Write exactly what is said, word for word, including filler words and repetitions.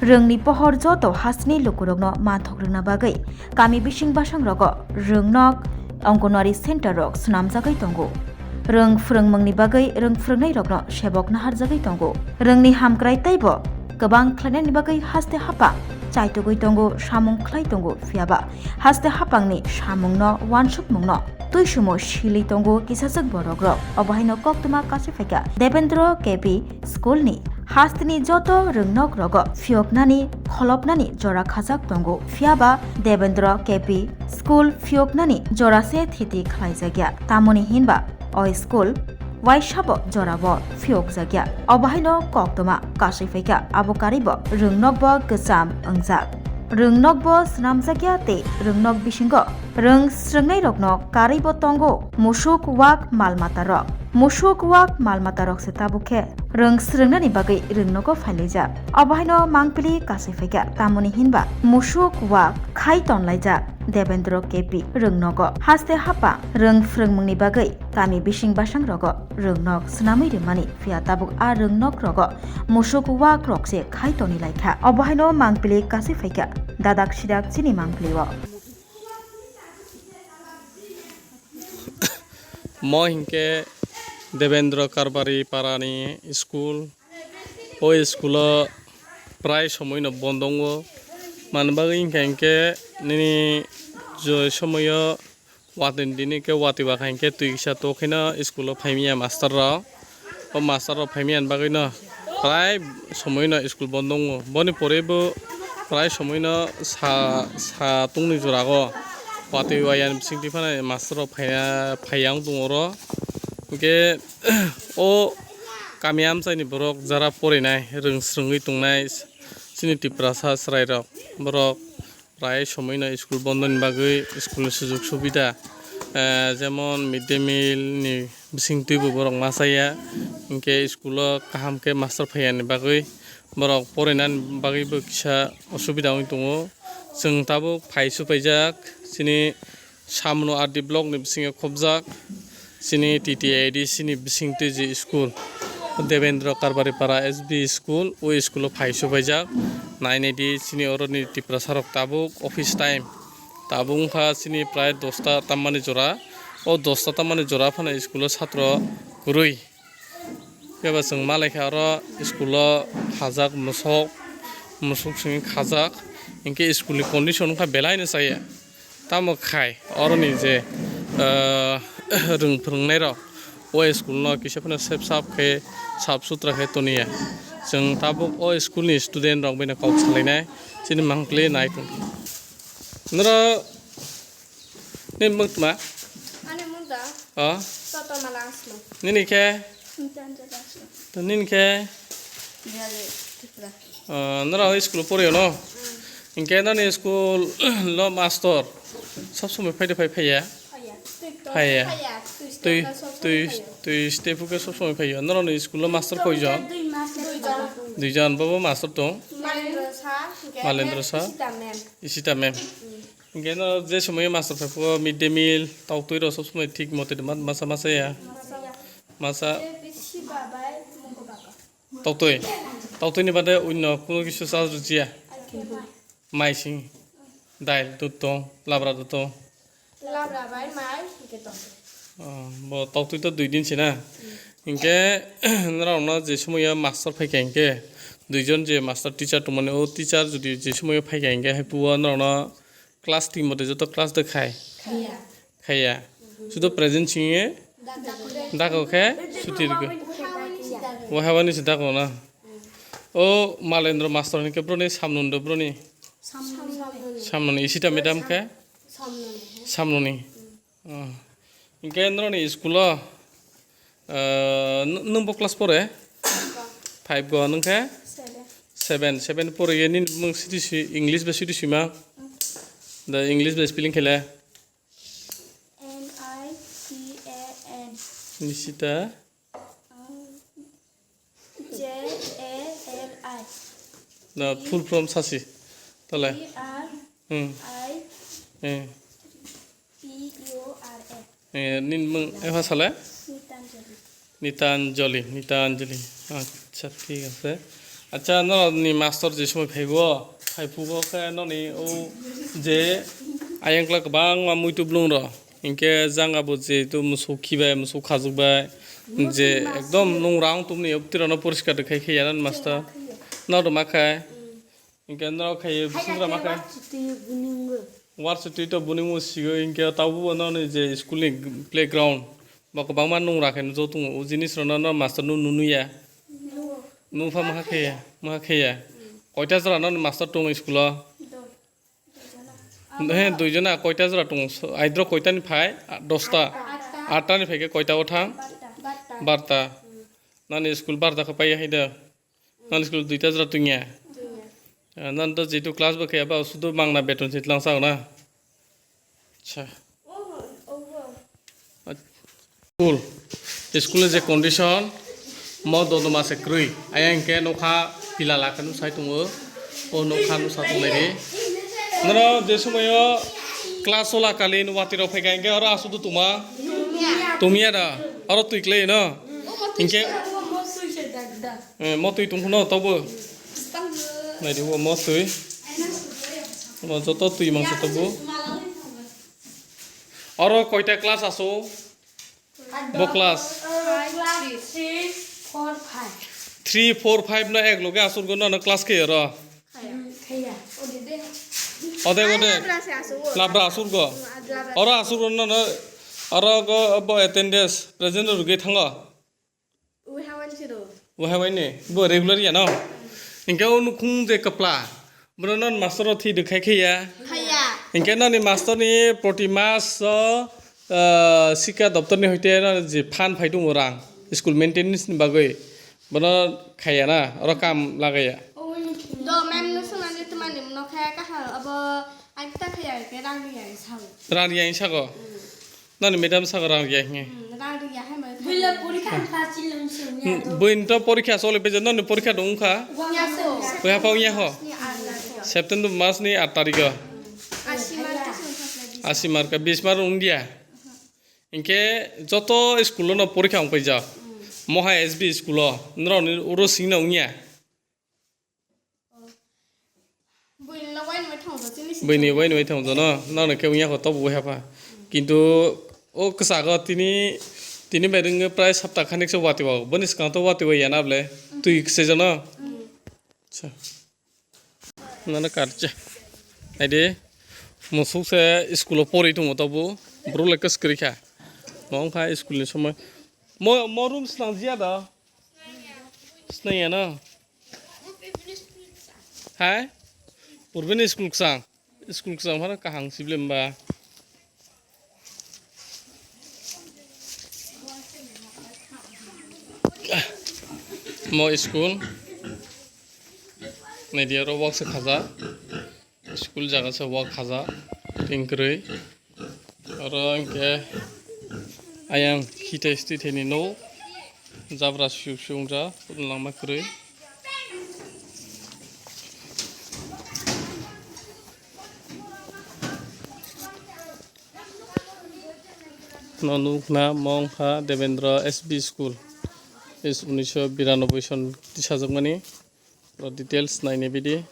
Rwngni pohor joto hasteni lukurokno manthok rwna bagwi kami bising basangrogo rwngnok, Anganwadi center rok swnamjagwi tongo. Rwng phrwngmungni bagwi rwng phrwngnairokno sebok naharjagwi tongo. Rwngni hamkrai teibo kwbang khlainani bagwi haste haphang chaitugwi tongo, samung khlai tongo, phiyaba haste haphangni samungno, uansukmungno twi sumo silwi tongo kisajwk borokrok. Obo haino koktwma kachi phaikha Devendra K P school ni hasteni joto rwngnok rogo phiyoknani, kholopnani jora khajak tongo, phiyaba Devendra K P school phiyoknani jora se thiti khlaijakya. Tamoni hinba o school waisabo jorabo phiyokjakya. Obo haino koktwma kasui phaikha, abo karibo rwngnokbo kwcham wngjak. Rwngnokbo swnamjakya tei rwngnok bisingo rwng srwngnairokno karwibo tongo musuk wak mal matarok. Musuk wak mal matarok se tabuk khe rwng srwngnani bagwi rwngnogo phailaijak. Obo haino mangpili kasui phaikha, tamoni hinba musuk wak khai tonlaijak Devendra K P rwngnogo. Haste haphang rwng phrwngmungni bagwi kami bising basangrogo rwngnok swnamwi rwmani, phiya tabuk a rwngnokrogo musuk wakrok se khai toni laikha. Obo haino mangpili kasui phaikha dadak sidak chini mangpili o. Mo hinkhe Devendra Karbari parani school. O school o prai somoino bondo wngo. Mani bagwi hinkha hinkhe nini je somoio watwi dini khe watwi bakha hinkhe twi kisa tokhaino school o phaimya master rok. O master rok phaimya bagwino prai somoino school bondo wngo. Boni pore bo prai somoino sa, sa tungni jorago watwi wayani bisingtwi phano master rok phaiya, phaiya wng tongo oro. Hinkhe o kami amchaini borok jara porinai, rwng srwngwi tongnai, chini Tiprasa chwrairok, borok prai somoino school bondoni bagwi schoolni sujuk subida, eh, jemon mid day meal ni bisingtwibo borok machaya, hinkhe school o kaham khe master phaiyani bagwi borok porinani bagwibo kisa osubida wngwi tongo. Chwng tabuk phai supaijak chini Samno R D block ni bisingo khobjak chini T T A D C ni bisingtwi je school, Devendra Karbari Para S B school, o school o phai supaijak. Nainai di chini oroni Tiprasa rok tabuk office time. Tabuk wngkha chini prai dosta tammani jora. O dosta tammani jora phano school o satro kwrwi. Phiya ba chwng malaikha oro school o khajak musuk, musuk simi khajak, hinkhe school ni condition wngkha belai no chaya. Tamo khai oroni je, ah, rwng phwrwngnairok o school no kisa phano sep sap khe, sap sutra khe toniya. Chwng tabuk o school ni student rok bai no kok salainai, chini mangpili nai tong. Noro ni mung tma? Ani mung da. O? Toto mala asma. Nini khe? Nini khe? Yale, Tripura. Ah, nora o school o pori no? Hinkhe nani school lo master sob somoi phai de phai phaiya? Phaiya. Phaiya. Phaiya. Twi, twi, twi step khe sob somoi phaiya. Nora ni school lo master koi jon? Dui master. Dui jon. Dui jon, bobo master tong? Malendra sir, hinkhe Malendra sir. Isita ma'am. Isita ma'am. Hinkhe no je somoi master phai phuo mid day meal, tau twi rok sob somoi thik mote ma-, masa masa ya? Masa. Masa. Tau twi. Tau twi ni bade onno kuno kisu charge rwjiya? Mai sing. Dail, dud tong, labra dud tong. Labra bai mai, hwnkhe tong. Oh, bo tau twi to dui din se na? Hinkhe norokno je somoio master phaikha hinkhe, duijon je master teacher tongmani, o teacher jodi je somoio phaikha hinkhe, hai puo norokno class team mote joto class de khai? Khaiya. Khaiya. Sudo present singye dago khe suti rwgo. Wahawani se dago na? O Malendra master ni khe broni samnun do broni? Samnun. Samnun. Isita madam khe? Samnuni. Oh. Hinkhe noroni school o, ah, n-, nwng bo class pore? Five go, nwng khe? Seven. Seven, seven pore ye nini mung siti si, English bai siti sima? Da English bai spelling khe le? N I T A N. Nisita? J A L I. Na full form sasi. Tale. T R Hmm. I Hmm. P U R A. Eh, nin mung eha sale? Nitanjali. Nitanjali, Nitanjali. Acha, thik ase. Acha, norokni master je somoi phaigo, phai phugo khe noni o je ayang kla kwbangma muitu blung rok. Hinkhe jang abo jehetu musuk khibai, musuk khajwk bai, je ekdom nung rang tumni obtirano poriskar de khai khe ya nani master. Norok ma khai. Hinkhe norok khai bisingra ma khai. War se twi to buni mo sigo hinkhe tabo bo noni je school ni playground bo kwbangma nung ra khe nujak tongo. O jinis rok no master no nunu ya. Nupha maha khe ya, maha khe ya. Koita jora no master tongo school o? He, duijona. Koita jora tongo? So, aidro koita ni phai? Dosta. Atta ni phai khe koita o thang? Barta. Nani school barta khe pai hai da? Nani school duita jora tongya? Nani to jitu class bo khe ba sudu mangna beton se tlang sa na? Acha. School, school ni je condition, mo dodoma se kwrwi. Ayang khe nokha pila lakha no sai tongo. O nokha no sa tongnai di. Noro je somoyo class ola kali no watwi rok phai kha, hinkhe oro aswk do tongma? Tongya da. Oro twi klai no. Hinkhe, eh, mo twi tong no tobo. Nai di, o mo twi. Mo joto twi mangsa tobo. Oro koita class aso? Bo class? Class three, four, five. Three, four, five no ek loge asur go, no, no class khe oro? Kaya. Odek, odek. Labra se asur go. Labra asur go. Oro asur go, no, no. Oro go bo attendance present rwgwi thango. Wahai waini, bo regular ya no? Hinkhe o nukhung je kwpla, bono non master o thwi rwkhai khe ya? Khaya. Hinkhe noni master ni proti mas o, ah, sikha doptor ni hoite no je phan phai tongo rang, school maintenance ni bagwi, bono khaya na, oro kam lagaya? Do ma'am no swnamdi, twmani no khaya kaham, abo aita khaya ke rang ya sao. Rang ya sao? Nani madam saka rang riya hinge. Hmm, rang riya hai mai. Buila porikha ang pass chilung sung ya do. Buin to porikha sole beje nani porikha dong kha. Wang ya so. Buya pau ya ho. Ni ar na so. September mas ni aat tarikh o. Asi mar ka sung kha di. Asi mar ka bis mar ung dia. Hinkhe joto school no porikha ung paija. Moha S B school o. Nrao ni uro sing na ung ya. Buini no waini bai thangjo chini si. Buini waini bai thangjo no, nang khe wngya kho tobo wngya pha. Kintu o kwchak o tini, tini bai rwngwi prai sapta khanik se watwi o. Boni swkang to watwi o ya na ble. Twi kwsai jano. Acha. Nana karcha. Aide musuk se school o pori tongo tobo. Bro le kwskwrwi kha. Mo wngkha school ni somoi. Mo, mo room snang jia da. Snaya na? Hai? Purbe ni school kwchang. School kwchang phano kahang sibile mba. Mo school. Naidi oro wak se khaja. School jaga se wak khaja. Ring kwrwi. Oro hwnkhe ayang khitai stithaini no jabra suyuk suyung ja langma kwrwi. No nukna mongkha Devendra S B school is unisho biranoboi son tisajakmani. Oro details naini bidi.